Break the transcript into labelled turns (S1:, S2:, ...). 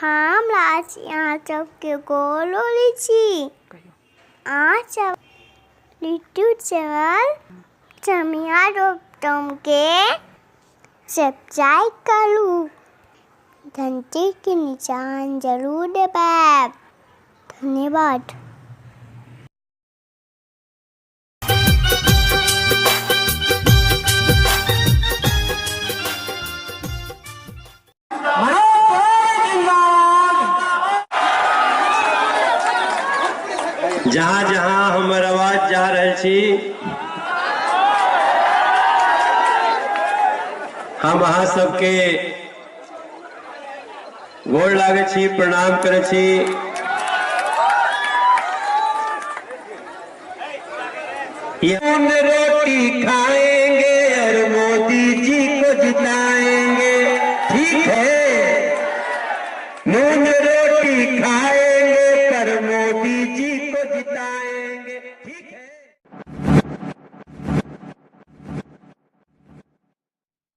S1: हम राशि अहाँ सबके गोर लगै छी। अहाँ सब यूट्यूब चैनल समिया के सब्सक्राइब करू, घंटीके निशान जरूर दबायब। धन्यवाद।
S2: जहाँ जहाँ हमर आवाज जा रहल छी, हम अहाँ सबके गोर लागै छी, प्रणाम करै छी। हम रोटी खाएंगे और मोदी जी को जिताएंगे, ठीक है। नून रोटी खा